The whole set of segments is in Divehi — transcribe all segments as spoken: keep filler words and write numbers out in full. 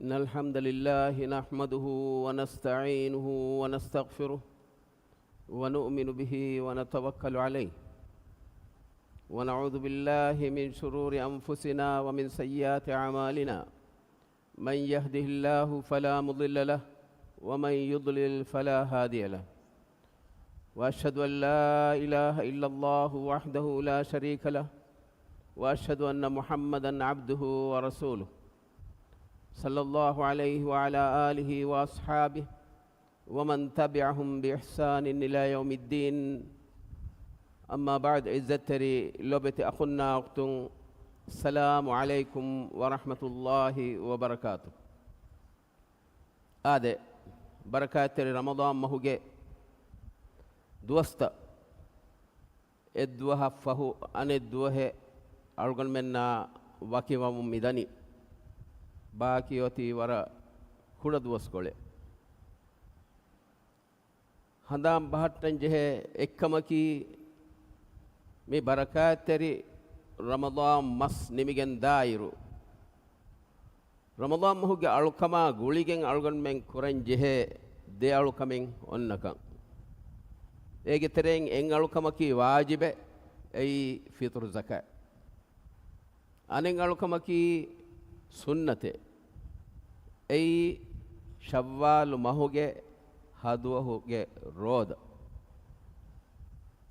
إن الحمد لله نحمده ونستعينه ونستغفره ونؤمن به ونتوكل عليه، ونعوذ بالله من شرور أنفسنا ومن سيئات أعمالنا. من يهده الله فلا مضل له، ومن يضلل فلا هادي له. وأشهد أن لا إله إلا الله وحده لا شريك له، وأشهد أن محمدا عبده ورسوله، صلى الله عليه وعلى آله وأصحابه ومن تبعهم بإحسان إلى يوم الدين. أما بعد، ޢިއްޒަތްތެރި ލޮބެތި އަޚުންނާ އުޚްތުން، السلام عليكم ورحمة الله وبركاته. އާދެ، ބަރަކާތްތެރި ރަމަޟާން މަހުގެ ދުވަސްތައް، އެއްދުވަހަށް ފަހު އަނެއްދުވަހެއް އަޅުގަނޑުމެންނާ ވަކިވަމުން މިދަނީ. ބާކީ އޮތީ ވަރަށް ކުޑަ ދުވަސްކޮޅެއް. ހަނދާން ބަހައްޓަން ޖެހޭ އެއްކަމަކީ، މި ބަރަކާތްތެރި ރަމަޟާން މަސް ނިމިގެން ދާއިރު، ރަމަޟާން މަހުގެ އަޅުކަމާ ގުޅިގެން އަޅުގަނޑުމެން ކުރަން ޖެހޭ ދެ އަޅުކަމެއް އޮންނަކަން. އޭގެ ތެރެއިން އެއް އަޅުކަމަކީ ވާޖިބެއް، އެއީ ފިޠުރު ޒަކާތް. އަނެއް އަޅުކަމަކީ ސުންނަތެއް، އެއީ ޝައްވާލު މަހުގެ ހަ ދުވަހުގެ ރޯދަ.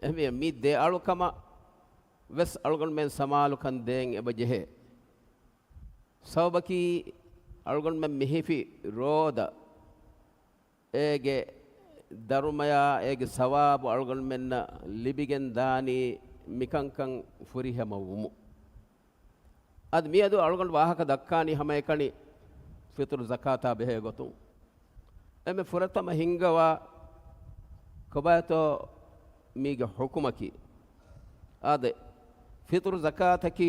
އެހެންވެ، މި ދެ އަޅުކަމަށް ވެސް އަޅުގަނޑުމެން ސަމާލުކަން ދޭން އެބަ ޖެހޭ. ސަބަބަކީ، އަޅުގަނޑުމެން މި ހިފި ރޯދަ، އޭގެ ދަރުމަޔާ އޭގެ ސަވާބު އަޅުގަނޑުމެންނަށް ލިބިގެން ދާނީ މިކަންކަން ފުރިހަމަ ވުމުން. އަދި މިއަދު އަޅުގަނޑު ވާހަކަ ދައްކާނީ ހަމައެކަނި ފިޠުރު ޒަކާތާ ބެހޭ ގޮތުން. އެންމެ ފުރަތަމަ ހިންގަވާ ކޮބާތޯ މީގެ ޙުކުމަކީ؟ އާދެ، ފިޠުރު ޒަކާތަކީ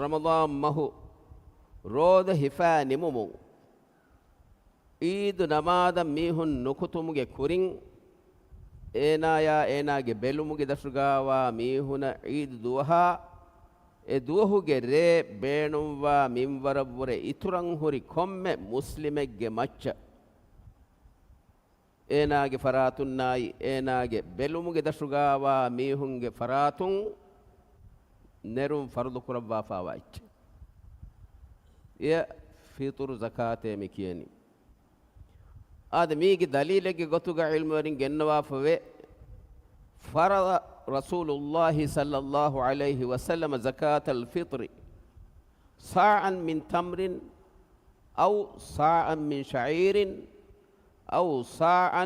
ރަމަޟާން މަހު ރޯދަ ހިފާ ނިމުމުން ޢީދު ނަމާދަށް މީހުން ނުކުތުމުގެ ކުރިން، އޭނާޔާ އޭނާގެ ބެލުމުގެ ދަށުގާވާ މީހުނަށް ޢީދު ދުވަހާ އެ ދުވަހުގެ ރޭ ބޭނުންވާ މިންވަރަށްވުރެ އިތުރަށް ހުރި ކޮންމެ މުސްލިމެއްގެ މައްޗަށް އޭނާގެ ފަރާތުންނާއި އޭނާގެ ބެލުމުގެ ދަށުގާވާ މީހުންގެ ފަރާތުން ނެރުން ފަރުޟު ކުރައްވާފާވާ އެއްޗެއް. އެޔަށް ފިޠުރު ޒަކާތޭ މި ކިޔަނީ. އާދެ، މީގެ ދަލީލެއްގެ ގޮތުގަ ޢިލްމުވެރިން ގެންނަވާފަވޭ، فرض رسول الله صلى الله عليه وسلم زكاة الفطر صاعا من تمر أو صاعا من شعير أو صاعا،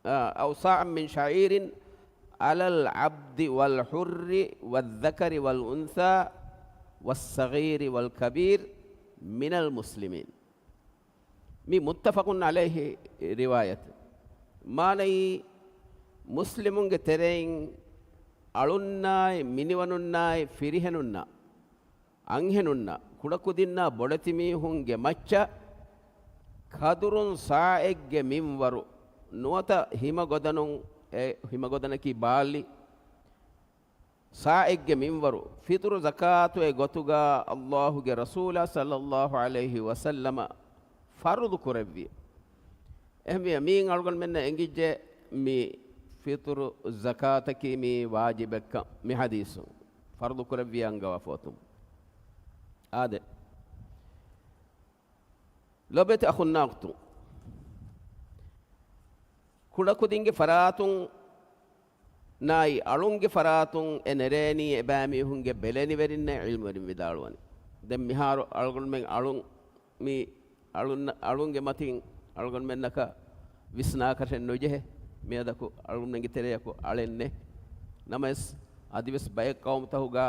آه، أو صاعا من شعير على العبد والحر والذكر والأنثى والصغير والكبير من المسلمين. މި މުއްތަފަޤުން ޢަލައިހި ރިވާޔަތެއް. މާނައީ، މުސްލިމުންގެ ތެރެއިން އަޅުންނާއި މިނިވަނުންނާއި ފިރިހެނުންނާ، އަންހެނުންނާ، ކުޑަކުދިންނާ ބޮޑެތިމީހުންގެ މައްޗަށް ކަދުރުން ސާޢެއްގެ މިންވަރު، ނުވަތަ ހިމަގޮދަނުން، އެ ހިމަގޮދަނަކީ ބާއްލި، ސާޢެއްގެ މިންވަރު ފިޠުރު ޒަކާތު އެ ގޮތުގަ ﷲ ގެ ރަސޫލާ ޞައްލަﷲ ޢަލައިހި ވަސައްލަމަ ފަރުޟު ކުރެއްވި. އެހެންވިޔަ މީން އަޅުގަނޑުމެންނަށް އެނގިއްޖެ މި ފިޠުރު ޒަކާތަކީ މީ ވާޖިބެއްކަން މި ޙަދީޘުން ފަރުޟު ކުރެއްވި އަންގަވާފަ އޮތުން. އާދެ. ލޮބެތި އަޚުންނާ އުޚްތުން. ކުޑަކުދިންގެ ފަރާތުން ނާއި އަޅުންގެ ފަރާތުން އެ ނެރޭނީ އެބައިމީހުންގެ ބެލެނިވެރިންނޭ ޢިލްމުވެރިން ވިދާޅުވަނީ. ދެން މިހާރު އަޅުގަނޑުމެން އަޅުން މި އަޅުން، އަޅުންގެ މަތިން އަޅުގަނޑުމެންނަކަށް ވިސްނާކަށެއް ނުޖެހޭ. މިއަދަކު އަޅުގަނޑުމެންގެ ތެރެއަކު އަޅެއް ނެތް. ނަމަވެސް އަދިވެސް ބައެއް ޤައުމުތަކުގަ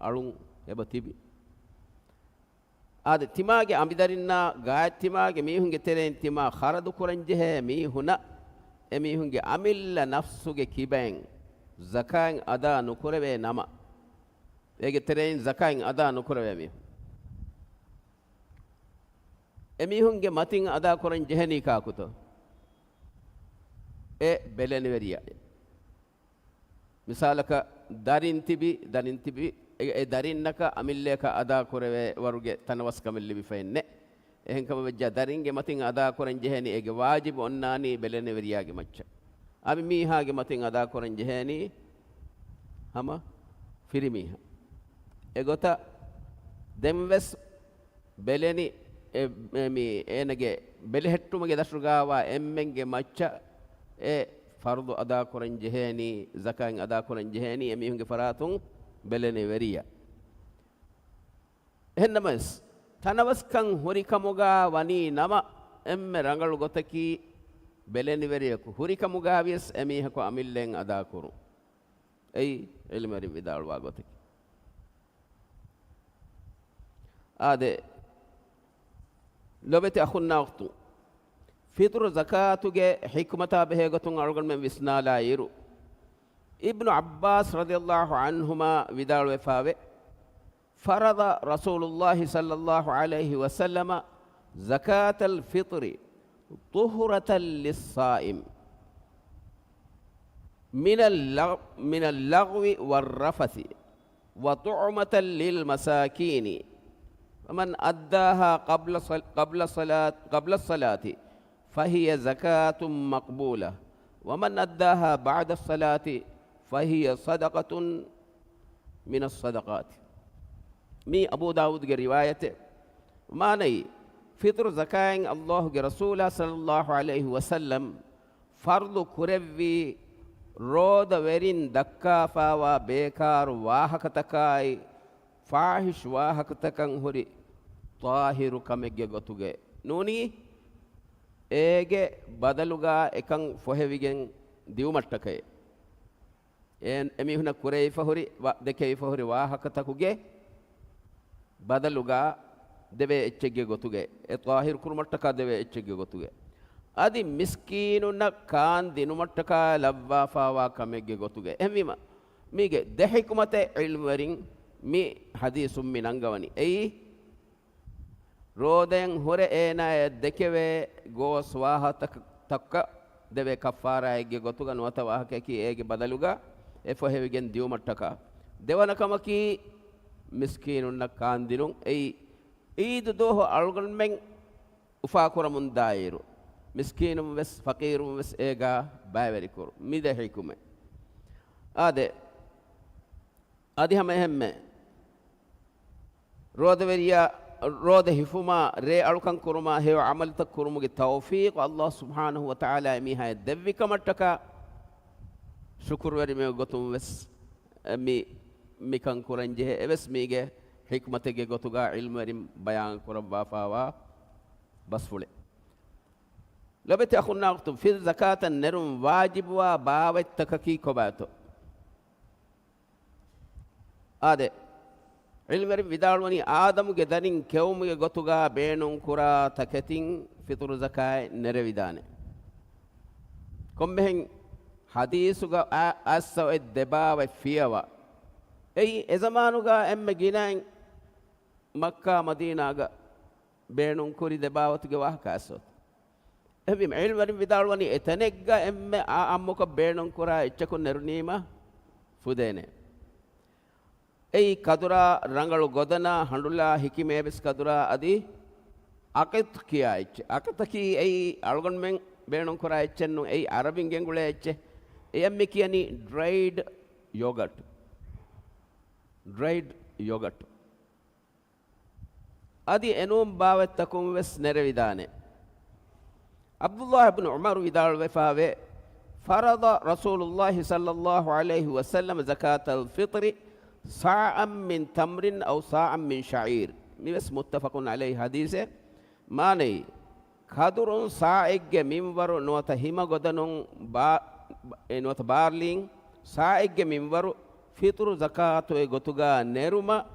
އަޅުން އެބަ ތިބި. އާދެ، ތިމާގެ އަނބިދަރިންނާ ގާތްތިމާގެ މީހުންގެ ތެރެއިން ތިމާ ޚަރަދު ކުރަންޖެހޭ މީހުނަށް އެމީހުންގެ އަމިއްލަ ނަފްސުގެ ކިބައިން ޒަކާތް އަދާ ނުކުރެވޭ ނަމަ، އޭގެ ތެރެއިން ޒަކާތް އަދާ ނުކުރެވޭ މީހުން، އެމީހުންގެ މަތިން އަދާ ކުރަން ޖެހެނީ ކާކުތޯ؟ އެ ބެލެނިވެރިޔާ. މިސާލަކަށް، ދަރިން ތިބި، ދަރިން ތިބި، އެ، އެ ދަރިންނަކަށް އަމިއްލައަކަށް އަދާ ކުރެވޭ ވަރުގެ ތަނަވަސްކަމެއް ލިބިފައެއް ނެތް. އެހެންކަމަށް ވެއްޖާ ދަރިންގެ މަތިން އަދާކުރަން ޖެހޭނީ އޭގެ ވާޖިބު އޮންނާނީ ބެލެނިވެރިޔާގެ މައްޗަށް. އަންހެން މީހާގެ މަތިން އަދާކުރަން ޖެހޭނީ ހަމަ ފިރިމީހާ. އެގޮތަށް ދެންވެސް ބެލެނި އެ، އެ، މި އޭނަގެ ބެލެހެއްޓުމުގެ ދަށުގާވާ އެންމެންގެ މައްޗަށް އެ ފަރުޟު އަދާކުރަން ޖެހޭނީ، ޒަކާތް އަދާކުރަން ޖެހޭނީ އެމީހުންގެ ފަރާތުން ބެލެނިވެރިޔާ. އެހެންނަމަވެސް، ތަނަވަސްކަން ހުރިކަމުގާ ވަނީ ނަމަ، އެންމެ ރަނގަޅު ގޮތަކީ ބެލެނިވެރިޔަކު ހުރިކަމުގާވިޔަސް އެމީހަކު އަމިއްލައިން އަދާކުރުން. އެއީ ޢިލްމުވެރިން ވިދާޅުވާ ގޮތަކީ. އާދެ، ލޮބެތި އަޚުންނާ އުޚްތުން، ފިޠުރު ޒަކާތުގެ ޙިކުމަތާ ބެހޭ ގޮތުން އަޅުގަނޑުމެން ވިސްނާލާއިރު، އިބްނު ޢައްބާސް ރަޟިޔަﷲ ޢަންހުމާ ވިދާޅުވެފާވޭ، فرض رسول الله صلى الله عليه وسلم زكاة الفطر طهرة للصائم من اللغ-، من اللغو والرفث وطعمة للمساكين، ومن أداها قبل صل-، قبل صلاة، قبل الصلاة فهي زكاة مقبولة، ومن أداها بعد الصلاة فهي صدقة من الصدقات. މީ އަބޫ ދާވޫދުގެ ރިވާޔަތެއް. މާނައީ، ފިޠުރު ޒަކާތް ﷲ ގެ ރަސޫލާ ޞައްލަﷲ ޢަލައިހި ވަސައްލަމް ފަރުޟު ކުރެއްވީ، ރޯދަވެރިން ދައްކާފާވާ ބޭކާރު ވާހަކަތަކާއި، ފާޙިޝް ވާހަކަތަކަށް ހުރި ޠާހިރު ކަމެއްގެ ގޮތުގައި ނޫނީ، އޭގެ ބަދަލުގާ އެކަން ފޮހެވިގެން ދިއުމަށްޓަކައި. އެ، އެމީހުނަށް ކުރެވިފަ ހުރި ވަ-، ދެކެވިފަ ހުރި ވާހަކަތަކުގެ ބަދަލުގާ ދެވޭ އެއްޗެއްގެ ގޮތުގައި، އެ ޠާހިރު ކުރުމަށްޓަކާ ދެވޭ އެއްޗެއްގެ ގޮތުގައި، އަދި މިސްކީނުންނަށް ކާން ދިނުމަށްޓަކާ ލައްވާފާވާ ކަމެއްގެ ގޮތުގައި. އެހެންވީމަ، މީގެ ދެ ޙިކުމަތެއް ޢިލްމުވެރިން މި ޙަދީޘުން މި ނަންގަވަނީ. އެއީ، ރޯދައިން ހުރެ އޭނާޔަށް ދެކެވޭ ގޯސް ވާހަކަތަކަށް ދެވޭ ކައްފާރާއެއްގެ ގޮތުގަ ނުވަތަ ވާހަކައަކީ އޭގެ ބަދަލުގަ އެ ފޮހެވިގެން ދިއުމަށްޓަކާ. ދެވަނަ ކަމަކީ، މިސްކީނުންނަށް ކާންދިނުން. އެއީ، ޢީދު ދުވަހު އަޅުގަނޑުމެން އުފާކުރަމުންދާއިރު، މިސްކީނުން ވެސް ފަޤީރުން ވެސް އޭގާ ބައިވެރިކުރުން. މި ދެ ޙިކުމަތް. އާދެ، އަދި ހަމަ އެހެންމެ، ރޯދަވެރިޔާ ރޯދަ ހިފުމާ، ރޭ އަޅުކަން ކުރުމާ ހެޔޮ ޢަމަލުތައް ކުރުމުގެ ތައުފީޤު ﷲ ސުބްޙާނަހޫ ވަތަޢާލާ އެމީހާޔަށް ދެއްވި ކަމަށްޓަކާ، ޝުކުރުވެރިމެ ގޮތުން ވެސް މި، މިކަން ކުރަން ޖެހޭ. އެވެސް މީގެ ޙިކްމަތެއްގެ ގޮތުގަ ޢިލްމުވެރިން ބަޔާން ކުރައްވާފާވާ ބަސްފުޅެއް. ލޮބެތި އަޚުންނާ އުޚްތުން، ފިޠުރު ޒަކާތަށް ނެރުން ވާޖިބުވާ ބާވަތްތަކަކީ ކޮބާތޯ؟ އާދެ، ޢިލްމުވެރިން ވިދާޅުވަނީ، އާދަމުގެ ދަރިން ކެއުމުގެ ގޮތުގަ ބޭނުންކުރާ ތަކެތިން ފިޠުރު ޒަކާތް ނެރެވިދާނެ. ކޮންމެހެން ޙަދީޘުގަ އަ-، އައްސަ އޮތް ދެބާވަތް ފިޔަވާ. އެއީ، އެޒަމާނުގަ އެންމެ ގިނައިން މައްކާ މަދީނާގަ ބޭނުންކުރި ދެބާވަތުގެ ވާހަކަ އައްސަ އޮތް. އެހެންވީމަ، ޢިލްމުވެރިން ވިދާޅުވަނީ، އެތަނެއްގަ އެންމެ އާ-، އާއްމުކޮށް ބޭނުންކުރާ އެއްޗަކުން ނެރުނީމަ ފުދޭނެ. އެއީ ކަދުރާ ރަނގަޅު ގޮދަނާ ހަނޑުލާ ހިކިމޭވެސް ކަދުރާ އަދި އަޤިޠު ކިޔާ އެއްޗެއް. އަޤިޠަކީ އެއީ އަޅުގަނޑުމެން ބޭނުންކުރާ އެއްޗެއް ނޫން. އެއީ ޢަރަބިން ގެންގުޅޭ އެއްޗެއް. އެޔަށް މި ކިޔަނީ ޑްރައިޑް ޔޯގަޓް. ޑްރައިޑް ޔޯގަޓް. އަދި އެނޫން ބާވަތްތަކުން ވެސް ނެރެވިދާނެ. ޢަބްދުﷲ ބިން ޢުމަރު ވިދާޅުވެފާވޭ، فرض رسول الله صلى الله عليه وسلم زكاة الفطر صاعا من تمر أو صاعا من شعير. މިވެސް މުއްތަފަޤުން ޢަލައިހި ޙަދީޘެއް. މާނައީ، ކަދުރުން ސާޢެއްގެ މިންވަރު ނުވަތަ ހިމަގޮދަނުން ބާ-، އެ ނުވަތަ ބާރްލީން ސާޢެއްގެ މިންވަރު ފިޠުރު ޒަކާތުގެ ގޮތުގަ ނެރުމަށް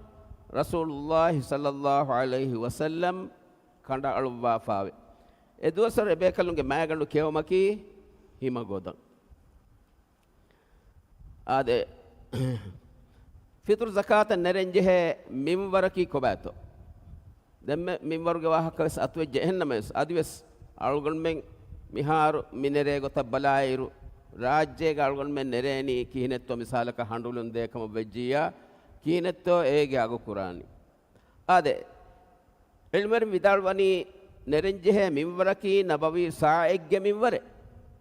ރަސޫލުﷲ ޞައްލަﷲ ޢަލައިހި ވަސައްލަމް ކަނޑައަޅުއްވާފާވެ. އެ ދުވަސްވަރު އެބޭކަލުންގެ މައިގަނޑު ކެއުމަކީ ހިމަގޮދަން. އާދެ، ފިޠުރު ޒަކާތަށް ނެރެންޖެހޭ މިންވަރަކީ ކޮބާތޯ؟ ދެންމެ މިންވަރުގެ ވާހަކަ ވެސް އަތުވެއްޖެ. އެހެންނަމަވެސް، އަދިވެސް އަޅުގަނޑުމެން މިހާރު މި ނެރޭ ގޮތަށް ބަލާއިރު، ރާއްޖޭގަ އަޅުގަނޑުމެން ނެރޭނީ ކިހިނެއްތޯ؟ މިސާލަކަށް ހަނޑުލުން ދޭ ކަމަށް ވެއްޖިއްޔާ، ކިހިނެއްތޯ އޭގެ އަގު ކުރާނީ؟ އާދެ، ޢިލްމުވެރިން ވިދާޅުވަނީ، ނެރެންޖެހޭ މިންވަރަކީ ނަބަވީ ސާޢެއްގެ މިންވަރެއް.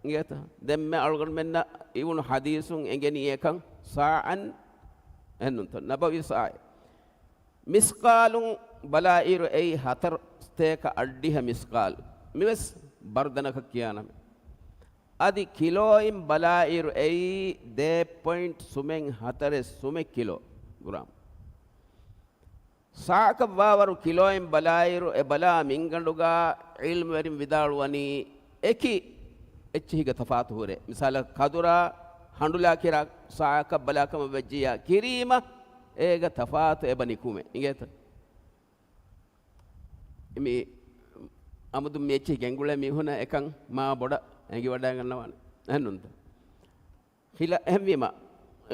އިނގޭތަ؟ ދެންމެ އަޅުގަނޑުމެންނަށް އިވުނު ޙަދީޘުން އެނގެނީ އެކަން ސާޢަން އެހެންނުންތަ؟ ނަބަވީ ސާޢެއް. މިސްޤާލުން ބަލާއިރު އެއީ ހަތަރު ސަތޭކަ އަށްޑިހަ މިސްޤާލު. މިވެސް ބަރުދަނަކަށް ކިޔާނަމޭ. އަދި ކިލޯއިން ބަލާއިރު އެއީ ދޭއް ޕޮއިންޓް ސުމެއް ހަތަރެއް ސުމެއް ކިލޯގްރާމް. ސާޢަކަށް ވާވަރު ކިލޯއިން ބަލާއިރު އެ ބަލާ މިންގަނޑުގަ ޢިލްމުވެރިން ވިދާޅުވަނީ އެކި އެއްޗިހިގެ ތަފާތު ހުރޭ. މިސާލަކަށް ކަދުރާ ހަނޑުލާ ކިރާ ސާޢަކަށް ބަލާކަމަށް ވެއްޖިއްޔާ ކިރީމަ އޭގަ ތަފާތު އެބަ ނިކުމޭ. އިނގޭތަ؟ މި އަމުދު މި އެއްޗިހި ގެންގުޅޭ މީހުނަށް އެކަން މާ ބޮޑަށް އެނގިވަޑައިގަންނަވާނެ. އެހެންނުންތަ؟ ޚިލާ-، އެހެންވީމަ،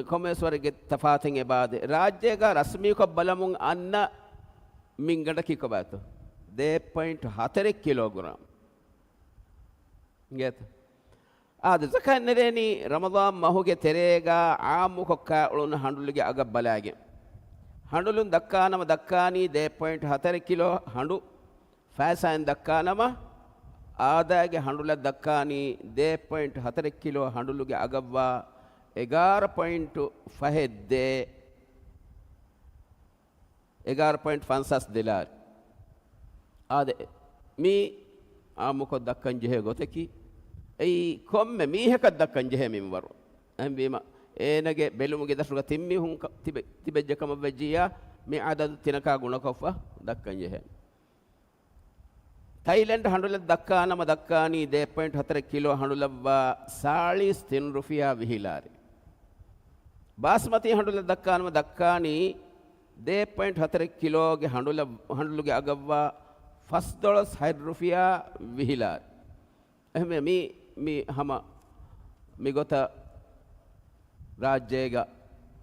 ކޮންމެވެސް ވަރެއްގެ ތަފާތެއް އެބާދޭ. ރާއްޖޭގަ ރަސްމީކޮށް ބަލަމުން އަންނަ މިންގަނޑަކީ ކޮބާތޯ؟ ދޭއް ޕޮއިންޓް ހަތަރެއް ކިލޯގްރާމް. އިނގޭތަ؟ އާދެ، ޒަކާތް ނެރޭނީ ރަމަޟާން މަހުގެ ތެރޭގަ ޢާއްމުކޮށް ކާ އުޅުނު ހަނޑުލުގެ އަގަށް ބަލާގެން. ހަނޑުލުން ދައްކާނަމަ ދައްކާނީ ދޭއް ޕޮއިންޓް ހަތަރެއް ކިލޯ ހަނޑު. ފައިސާއިން ދައްކާނަމަ، އާދައިގެ ހަނޑުލަށް ދައްކާނީ ދޭއް ޕޮއިންޓް ހަތަރެއް ކިލޯ ހަނޑުލުގެ އަގަށްވާ އެގާރަ ޕޮއިންޓު ފަހެއް ދޭއް، އެގާރަ ޕޮއިންޓް ފަންސާސް ދޮލާރު. އާދެ، މީ ޢާއްމުކޮށް ދައްކަން ޖެހޭ ގޮތަކީ، އެއީ ކޮންމެ މީހަކަށް ދައްކަން ޖެހޭ މިންވަރު. އެހެންވީމަ، އޭނަގެ ބެލުމުގެ ދަށުގަ ތިން މީހުން ކަ-، ތިބެ-، ތިބެއްޖެ ކަމަށް ވެއްޖިއްޔާ، މި ޢަދަދު ތިނަކާ ގުނަކޮށްފަ ދައްކަން ޖެހޭނެ. ތައިލެންޑް ހަނޑުލަށް ދައްކާނަމަ ދައްކާނީ ދޭއް ޕޮއިންޓް ހަތަރެއް ކިލޯ ހަނޑުލަށްވާ ސާޅީސް ތިން ރުފިޔާ ވިހި ލާރި. ބާސްމަތީ ހަނޑުލަށް ދައްކާނަމަ ދައްކާނީ ދޭއް ޕޮއިންޓް ހަތަރެއް ކިލޯގެ ހަނޑުލަށް، ހަނޑުލުގެ އަގަށްވާ ފަސް ދޮޅަސް ހަތް ރުފިޔާ ވިހި ލާރި. އެހެންވެ، މި، މި ހަމަ މިގޮތަށް ރާއްޖޭގަ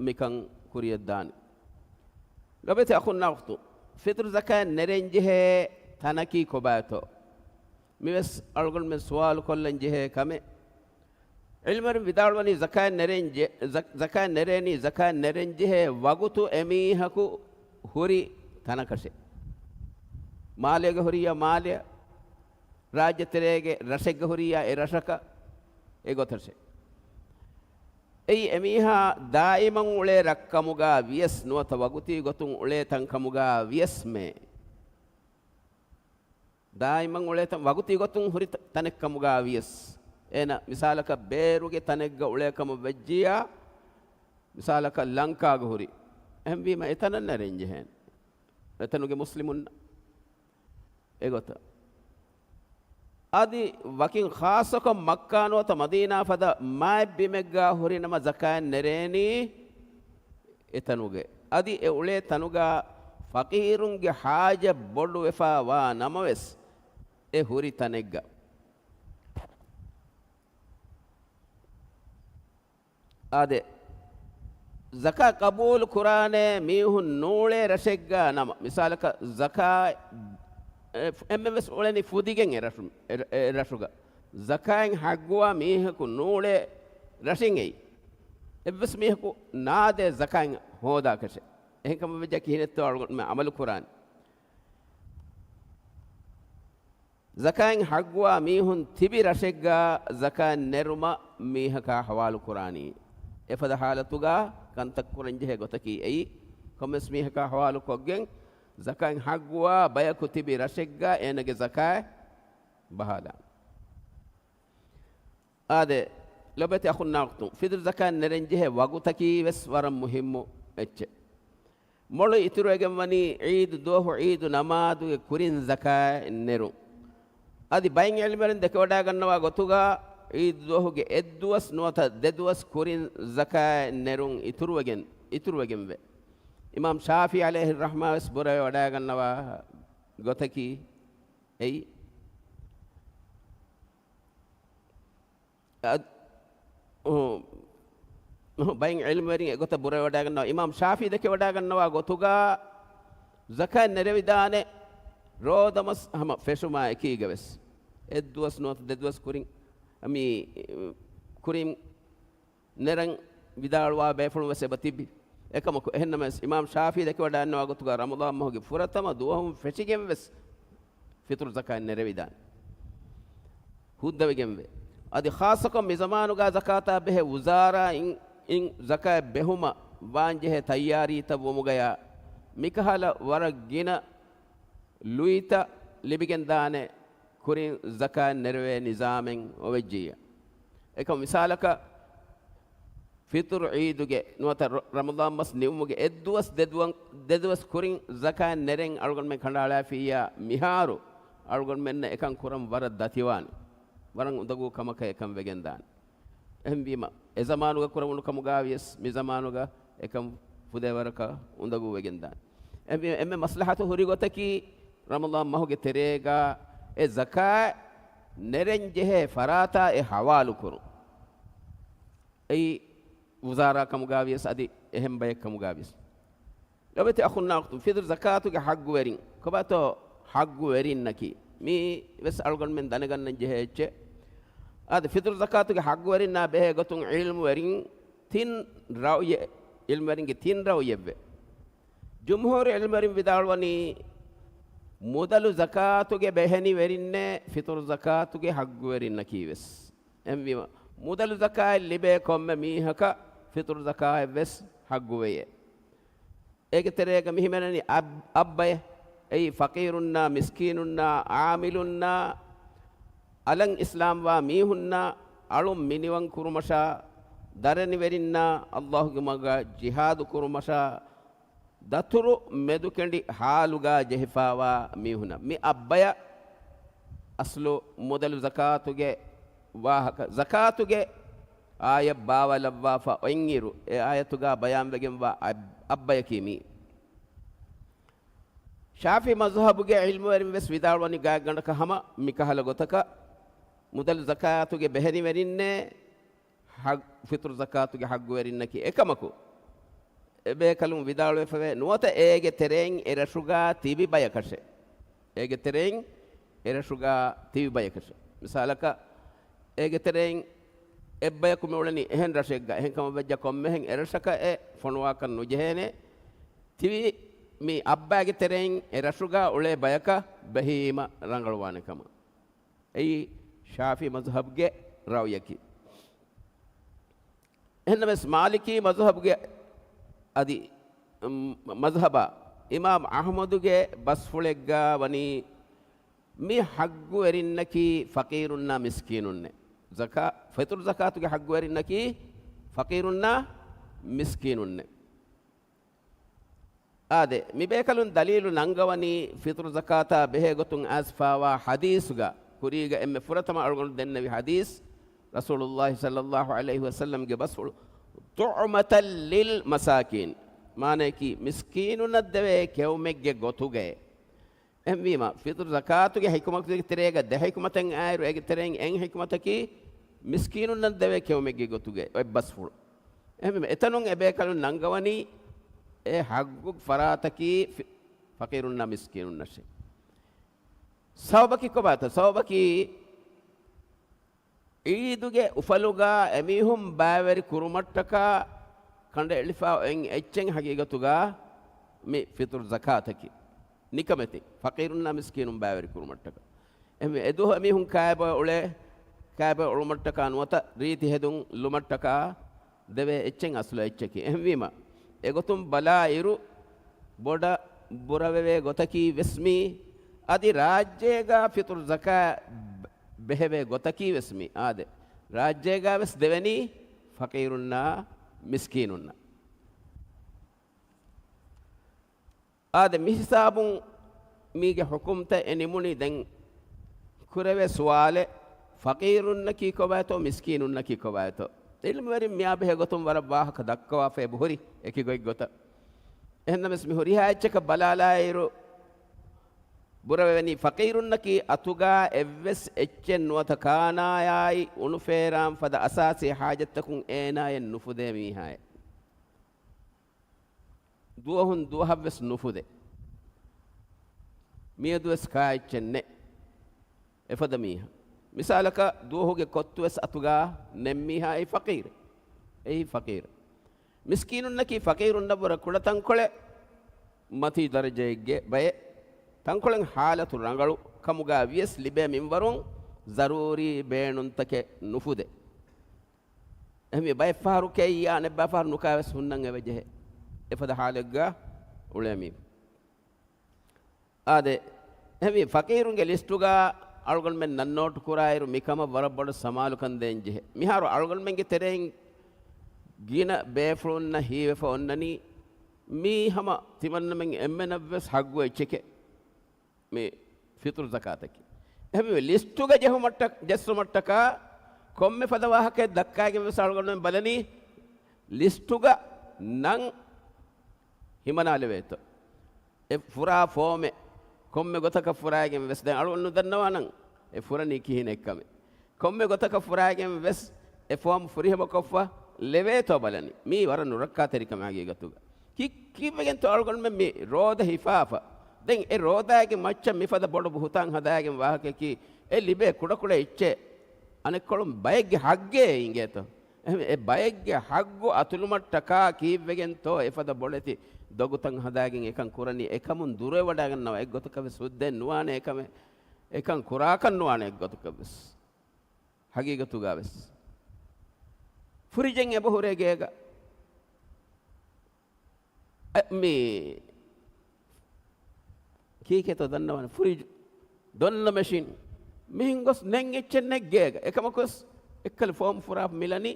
މިކަން ކުރިޔަށްދާނެ. ލޮބެތި އަޚުންނާ އުޚްތުން، ފިޠުރު ޒަކާތް ނެރެންޖެހޭ ތަނަކީ ކޮބާތޯ؟ މިވެސް އަޅުގަނޑުމެން ސުވާލު ކޮށްލަން ޖެހޭ ކަމެއް. ޢިލްމުވެރިން ވިދާޅުވަނީ ޒަކާތް ނެރެންޖެ-، ޒަ-، ޒަކާތް ނެރޭނީ ޒަކާތް ނެރެންޖެހޭ ވަގުތު އެމީހަކު ހުރި ތަނަކަށޭ. މާލޭގަ ހުރިއްޔާ މާލެއަށް، ރާއްޖެ ތެރޭގެ ރަށެއްގަ ހުރިއްޔާ އެ ރަށަކަށް، އެ ގޮތަށޭ. އެއީ އެމީހާ ދާއިމަށް އުޅޭ ރަށްކަމުގާ ވިޔަސް ނުވަތަ ވަގުތީ ގޮތުން އުޅޭ ތަންކަމުގާ ވިޔަސްމޭ. ދާއިމަށް އުޅޭ ތަން ވަގުތީ ގޮތުން ހުރި ތަ-، ތަނެއްކަމުގާ ވިޔަސް. އޭނަ މިސާލަކަށް ބޭރުގެ ތަނެއްގަ އުޅޭ ކަމަށް ވެއްޖިއްޔާ، މިސާލަކަށް ލަންކާގަ ހުރި. އެހެންވީމަ އެތަނަށް ނެރެން ޖެހޭނެ. އެތަނުގެ މުސްލިމުންނަށް. އެގޮތަށް. އަދި ވަކިން ޚާއްޞަކޮށް މައްކާ ނުވަތަ މަދީނާ ފަދަ މާތް ބިމެއްގާ ހުރި ނަމަ ޒަކާތް ނެރޭނީ އެތަނުގެ. އަދި އެ އުޅޭ ތަނުގާ ފަޤީރުންގެ ޙާޖަތް ބޮޑު ވެފާ ވާ ނަމަވެސް އެ ހުރި ތަނެއްގަ. އާދެ، ޒަކާތް ޤަބޫލު ކުރާނޭ މީހުން ނޫޅޭ ރަށެއްގާ ނަމަ، މިސާލަކަށް ޒަކާތް، އެ، އެންމެންވެސް އުޅެނީ ފުދިގެން އެ ރަށު-، އެ ރަ-، އެ ރަށުގަ. ޒަކާތް ޙައްޤުވާ މީހަކު ނޫޅޭ ރަށެއް އެއީ. އެއްވެސް މީހަކު ނާދޭ ޒަކާތް ހޯދާކަށެއް. އެހެންކަމަށް ވެއްޖެ ކިހިނެއްތޯ އަޅުގަނޑުމެން ޢަމަލު ކުރާނީ؟ ޒަކާތް ޙައްޤުވާ މީހުން ތިބި ރަށެއްގާ ޒަކާތް ނެރުމަށް މީހަކާ ޙަވާލު ކުރާނީ. އެފަދަ ޙާލަތުގާ ކަންތައް ކުރަންޖެހޭ ގޮތަކީ އެއީ، ކޮންމެސް މީހަކާ ޙަވާލު ކޮށްގެން ޒަކާތް ޙައްޤުވާ ބަޔަކު ތިބި ރަށެއްގާ އޭނަގެ ޒަކާތް ބަހާލާނެ. އާދެ، ލޮބެތި އަޚުންނާ އުޚްތުން، ފިޠުރު ޒަކާތް ނެރެންޖެހޭ ވަގުތަކީ ވެސް ވަރަށް މުހިއްމު އެއްޗެއް. މޮޅު އިތުރުވެގެން ވަނީ ޢީދު ދުވަހު ޢީދު ނަމާދުގެ ކުރިން ޒަކާތް ނެރުން. އަދި ބައެއް ޢިލްމުވެރިން ދެކެވަޑައިގަންނަވާ ގޮތުގަ ޢީދު ދުވަހުގެ އެއްދުވަސް ނުވަތަ ދެދުވަސް ކުރިން ޒަކާތް ނެރުން އިތުރުވެގެން، އިތުރުވެގެންވޭ. އިމާމް ޝާފިޢީ ޢަލައިހި ރަޙްމާ ވެސް ބުރަވެވަޑައިގަންނަވާ ގޮތަކީ އެއީ. އަދ-، އު-، އު-، ބައެއް ޢިލްމުވެރިން އެގޮތަށް ބުރަވެވަޑައިގަންނަވާ، އިމާމް ޝާފިޢީ ދެކެވަޑައިގަންނަވާ ގޮތުގަ ޒަކާތް ނެރެވިދާނެ ރޯދަމަސް ހަމަ ފެށުމާ އެކީގަވެސް. އެއްދުވަސް ނުވަތަ ދެދުވަސް ކުރިން، މި، ކުރިން ނެރެން ވިދާޅުވާ ބޭފުޅުން ވެސް އެބަ ތިބި. އެކަމަކު، އެހެންނަމަވެސް، އިމާމް ޝާފިޢީ ދެކެވަޑައިގަންނަވާ ގޮތުގަ ރަމަޟާން މަހުގެ ފުރަތަމަ ދުވަހުން ފެށިގެން ވެސް، ފިޠުރު ޒަކާތް ނެރެވިދާނެ. ހުއްދަވެގެންވޭ. އަދި ޚާއްޞަކޮށް މި ޒަމާނުގަ ޒަކާތާ ބެހޭ ވުޒާރާއިން، އިން ޒަކާތް ބެހުމަށް ވާންޖެހޭ ތައްޔާރީތައް ވުމުގަޔާ، މިކަހަލަ ވަރަށް ގިނަ ލުއިތައް ލިބިގެންދާނެ ކުރިން ޒަކާތް ނެރެވޭ ނިޒާމެއް އޮވެއްޖިއްޔާ. އެކަމް މިސާލަކަށް، ފިޠުރު ޢީދުގެ ނުވަތަ ރަ-، ރަމަޟާން މަސް ނިމުމުގެ އެއްދުވަސް ދެދުވަން-، ދެދުވަސް ކުރިން ޒަކާތް ނެރެން އަޅުގަނޑުމެން ކަނޑައަޅާފިއްޔާ، މިހާރު އަޅުގަނޑުމެންނަށް އެކަން ކުރަން ވަރަށް ދަތިވާނެ. ވަރަށް އުނދަގޫ ކަމަކަށް އެކަން ވެގެންދާނެ. އެހެންވީމަ، އެ ޒަމާނުގަ ކުރެވުނު ކަމުގަ ވިޔަސް، މި ޒަމާނުގަ އެކަން ފުދޭވަރަކަށް އުނދަގޫ ވެގެންދާނެ. އެހެންވީމަ، އެންމެ މަސްލަހަތު ހުރި ގޮތަކީ، ރަމަޟާން މަހުގެ ތެރޭގަ އެ ޒަކާތް ނެރެން ޖެހޭ ފަރާތާ އެ ހަވާލުކުރުން. އެއީ ވުޒާރާ ކަމުގަ ވިޔަސް އަދި އެހެން ބައެއް ކަމުގަ ވިޔަސް. ލޮބެތި އަޚުންނާ އުޚްތުން، ފިޠުރު ޒަކާތުގެ ޙައްގުވެރިން ކޮބާތޯ؟ ޙައްގުވެރިންނަކީ މީ ވެސް އަޅުގަނޑުމެން ދަނެގަންނަން ޖެހޭ އެއްޗެއް. އާދެ، ފިޠުރު ޒަކާތުގެ ޙައްގުވެރިންނާ ބެހޭ ގޮތުން ޢިލްމުވެރިން ތިން ރައުޔެއް، ޢިލްމުވެރިންގެ ތިން ރައުޔެއްވޭ. ޖުމްހޫރު ޢިލްމުވެރިން ވިދާޅުވަނީ، މުދަލު ޒަކާތުގެ ބެހެނިވެރިންނޭ ފިޠުރު ޒަކާތުގެ ޙައްގުވެރިންނަކީ ވެސް. އެހެންވީމަ، މުދަލު ޒަކާތް ލިބޭ ކޮންމެ މީހަކަށް ފިޠުރު ޒަކާތް ވެސް ޙައްގުވެޔޭ. އޭގެ ތެރޭގަ މި ހިމެނެނީ އައް-، އައްބަޔަށް. އެއީ ފަޤީރުންނާ، މިސްކީނުންނާ، ޢާމިލުންނާ، އަލަށް އިސްލާމްވާ މީހުންނާ، އަޅުން މިނިވަން ކުރުމަށާ، ދަރަނިވެރިންނާ، ﷲ ގެ މަގަށް ޖިހާދު ކުރުމަށާ، ދަތުރު މެދުކެނޑި ހާލުގަ ޖެހިފައިވާ މީހުންނަށް. މި އައްބަޔަށް އަސްލު މުދަލު ޒަކާތުގެ ވާހަކަ، ޒަކާތުގެ އާޔަތް ބާވަލައްވާފަ އޮތްއިރު، އެ އާޔަތުގަ ބަޔާންވެގެންވާ އައް-، އައްބަޔަކީ މީ. ޝާފިޢީ މަޒްހަބުގެ ޢިލްމުވެރިން ވެސް ވިދާޅުވަނީ ގާތްގަނޑަކަށް ހަމަ މިކަހަލަ ގޮތަކަށް، މުދަލު ޒަކާތުގެ ބެހެނިވެރިންނޭ ޙައް-، ފިޠުރު ޒަކާތުގެ ޙައްގުވެރިންނަކީ. އެކަމަކު، އެބޭކަލުން ވިދާޅުވެފަވޭ، ނުވަތަ އޭގެ ތެރެއިން އެ ރަށުގަ ތިބި ބަޔަކަށެއް. އޭގެ ތެރެއިން އެ ރަށުގަ ތިބި ބަޔަކަށެއް. މިސާލަކަށް، އޭގެ ތެރެއިން އެއްބަޔަކު މިއުޅެނީ އެހެން ރަށެއްގަ، އެހެން ކަމަށް ވެއްޖެ ކޮންމެހެން އެ ރަށަކަށް އެ ފޮނުވާކަށް ނުޖެހޭނެ. ތިބި މި އައްބާގެ ތެރެއިން އެ ރަށުގަ އުޅޭ ބަޔަކަށް ބެހީމަ ރަނގަޅުވާނެ ކަމަށް. އެއީ ޝާފިޢީ މަޒްހަބުގެ ރައުޔަކީ. އެހެންނަމަވެސް، މާލިކީ މަޒްހަބުގެ އަދި، މް، މަޒްހަބާ އިމާމް އަޙްމަދުގެ ބަސްފުޅެއްގަ ވަނީ، މި ޙައްގުވެރިންނަކީ ފަޤީރުންނާ މިސްކީނުންނޭ. ޒަކާ-، ފިޠުރު ޒަކާތުގެ ޙައްގުވެރިންނަކީ ފަޤީރުންނާ މިސްކީނުންނޭ. އާދެ، މިބޭކަލުން ދަލީލު ނަންގަވަނީ، ފިޠުރު ޒަކާތާ ބެހޭ ގޮތުން އައިސްފާވާ ޙަދީޘްގަ، ކުރީގަ އެންމެ ފުރަތަމަ އަޅުގަނޑު ދެންނެވި ޙަދީޘް، ރަސޫލުﷲ ޞައްލަﷲ ޢަލައިހި ވަސައްލަމްގެ ބަސްފުޅު، طعمة للمساكين، މާނަޔަކީ، މިސްކީނުންނަށް ދެވޭ ކެއުމެއްގެ ގޮތުގައޭ. އެހެންވީމަ، ފިޠުރު ޒަކާތުގެ ޙިކުމަތުގެ ތެރޭގަ ދެ ޙިކުމަތެއް އާއިރު، އޭގެ ތެރެއިން އެއް ޙިކުމަތަކީ، މިސްކީނުންނަށް ދެވޭ ކެއުމެއްގެ ގޮތުގައި އޮތް ބަސްފުޅު. އެހެންވީމަ، އެތަނުން އެބޭކަލުން ނަންގަވަނީ، އެ ޙައްގު ފަރާތަކީ ފި-، ފަޤީރުންނާ މިސްކީނުންނަށޭ. ސަބަބަކީ ކޮބާތަ؟ ސަބަބަކީ، ޢީދުގެ އުފަލުގަ އެމީހުން ބައިވެރި ކުރުމަށްޓަކާ ކަނޑައެޅިފަ އޮތް އެއްޗެއް ޙަޤީޤަތުގަ މި ފިޠުރު ޒަކާތަކީ. ނިކަމެތި ފަޤީރުންނާ މިސްކީނުން ބައިވެރި ކުރުމަށްޓަކާ. އެހެންވެ، އެދުވަހު އެމީހުން ކާބޮއެ އުޅޭ، ކާބޮއެ އުޅުމަށްޓަކާ ނުވަތަ ރީތި ހެދުން ލުމަށްޓަކާ ދެވޭ އެއްޗެއް އަސްލު އެއްޗަކީ. އެހެންވީމަ، އެގޮތުން ބަލާއިރު، ބޮޑަށް ބުރަވެވޭ ގޮތަކީ ވެސް މީ، އަދި ރާއްޖޭގަ ފިޠުރު ޒަކާތް ބެހެވޭ ގޮތަކީ ވެސް މީ. އާދެ، ރާއްޖޭގަ ވެސް ދެވެނީ ފަޤީރުންނާ މިސްކީނުންނަށް. އާދެ، މިހިސާބުން މީގެ ޙުކުމްތައް އެ ނިމުނީ. ދެން ކުރެވޭ ސުވާލެއް، ފަޤީރުންނަކީ ކޮބާތޯ، މިސްކީނުންނަކީ ކޮބާތޯ؟ ޢިލްމުވެރިން މިއާ ބެހޭ ގޮތުން ވަރަށް ވާހަކަ ދައްކަވާފަ އެބަހުރި އެކި ގޮތްގޮތަށް. އެހެންނަމަވެސް، މި ހުރިހާ އެއްޗަކަށް ބަލާލާއިރު، ބުރަވެވެނީ ފަޤީރުންނަކީ އަތުގާ އެއްވެސް އެއްޗެއް ނުވަތަ ކާނާޔާއި އުނުފޭރާން ފަދަ އަސާސީ ޙާޖަތްތަކުން އޭނާޔަށް ނުފުދޭ މީހާއެއް. ދުވަހުން ދުވަހަށްވެސް ނުފުދޭ. މިއަދުވެސް ކާއެއްޗެއް ނެތް އެފަދަ މީހާ. މިސާލަކަށް، ދުވަހުގެ ކޮއްތުވެސް އަތުގާ ނެތް މީހާ އެއީ ފަޤީރެއް. އެއީ ފަޤީރެއް. މިސްކީނުންނަކީ ފަޤީރުންނަށްވުރެ ކުޑަތަންކޮޅެއް، މަތީ ދަރަޖައެއްގެ ބައެއް، ތަންކޮޅެއް ޙާލަތު ރަނގަޅު ކަމުގަ ވިޔަސް ލިބޭ މިންވަރުން ޒަރޫރީ ބޭނުންތަކެއް ނުފުދޭ. އެހެންވީ ބައެއް ފަހަރު ކެއިއާ އަނެއްބައި ފަހަރު ނުކާވެސް ހުންނަން އެބަޖެހޭ. އެފަދަ ހާލެއްގަ އުޅޭ މީ. އާދެ، އެހެންވީ ފަޤީރުންގެ ލިސްޓުގަ އަޅުގަނޑުމެން ނަން ނޯޓު ކުރާއިރު މިކަމަށް ވަރަށް ބޮޑަށް ސަމާލުކަން ދޭން ޖެހޭ. މިހާރު އަޅުގަނޑުމެންގެ ތެރެއިން ގިނަ ބޭފުޅުންނަށް ހީވެފަ އޮންނަނީ މީ ހަމަ ތިމަންނަމެން އެންމެނަށްވެސް ހައްގު އެއްޗެކޭ. މި ފިޠުރު ޒަކާތަކީ. އެހެންވެ، ލިސްޓުގަ ޖެހުމަށްޓަ-، ޖެއްސުމަށްޓަކާ ކޮންމެ ފަދަ ވާހަކައެއް ދައްކާގެން ވެސް އަޅުގަނޑުމެން ބަލަނީ، ލިސްޓުގަ ނަން ހިމަނާލެވޭތޯ. އެ ފުރާ ފޯމެއް ކޮންމެ ގޮތަކަށް ފުރާގެން ވެސް، ދެން އަޅުގަނޑު ދަންނަވާނަން އެ ފުރަނީ ކިހިނެއްކަމެއް. ކޮންމެ ގޮތަކަށް ފުރާގެން ވެސް އެ ފޯމް ފުރިހަމަކޮށްފަ ލެވޭތޯ ބަލަނީ. މީ ވަރަށް ނުރައްކާތެރިކަމެއް ހަގީގަތުގަ. ކި-، ކީއްވެގެންތޯ އަޅުގަނޑުމެން މި ރޯދަ ހިފާފަ؟ ދެން އެ ރޯދައިގެ މައްޗަށް މިފަދަ ބޮޑު ބުހުތާން ހަދާގެން ވާހަކައަކީ، އެ ލިބޭ ކުޑަކުޑަ އެއްޗެއް އަނެއްކޮޅުން ބައެއްގެ ހައްގޭ އިނގޭތޯ. އެހެން އެ ބައެއްގެ ހައްގު އަތުލުމަށްޓަކާ ކީއްވެގެންތޯ އެފަދަ ބޮޑެތި ދޮގުތައް ހަދާގެން އެކަން ކުރަނީ؟ އެކަމުން ދުރުވެވަޑައިގަންނަވާ އެއްގޮތަކަށް ވެސް ހުއްދައެއް ނުވާނެ އެކަމެއް. އެކަން ކުރާކަށް ނުވާނެ އެއްގޮތަކަށް ވެސް. ހަގީގަތުގަ ވެސް. ފުރިޖެއް އެބަހުރޭ ގޭގަ. އެ، މި ކީކޭތޯ ދަންނަވާނެ؟ ފުރިޖު، ދޮންނަ މެޝިން. މިހެން ގޮސް ނެތް އެއްޗެއް ނެތް ގޭގަ. އެކަމަކުވެސް އެއްކަލަ ފޯމް ފުރާ މިލަނީ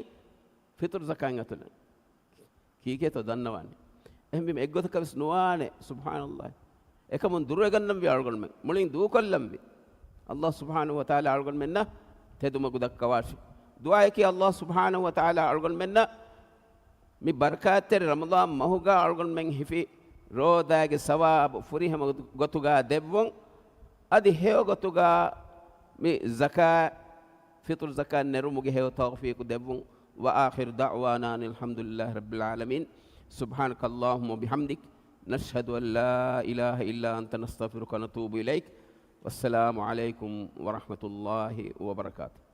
ފިޠުރު ޒަކާތް އަތުލަން. ކީކޭތޯ ދަންނަވާނެ؟ އެހެންވީމަ އެއްގޮތަކަށް ވެސް ނުވާނެ. ސުބްޙާނައްލާހި. އެކަމުން ދުރުވެގަންނަންވީ އަޅުގަނޑުމެން. މުޅިން ދޫކޮށްލަންވީ. އައްލާހު ސުބްޙާނަހު ވަތަޢާލާ އަޅުގަނޑުމެންނަށް ތެދުމަގު ދައްކަވާށި. ދުޢާއަކީ އައްލާހު ސުބްޙާނަހު ވަތަޢާލާ އަޅުގަނޑުމެންނަށް މި ބަރަކާތްތެރި ރަމަޟާން މަހުގަ އަޅުގަނޑުމެން ހިފި ރޯދާގެ ސަވާބު ފުރިހަމަ ގޮތުގަ ދެއްވުން، އަދި ހެޔޮ ގޮތުގަ މި ޒަކާތް، ފިޠުރު ޒަކާތް ނެރުމުގެ ހެޔޮ ތައުފީޤު ދެއްވުން. وآخر دعوانا أن الحمد لله رب العالمين. سبحانك اللهم وبحمدك، نشهد أن لا إله إلا أنت، نستغفرك ونتوب إليك. والسلام عليكم ورحمة الله وبركاته.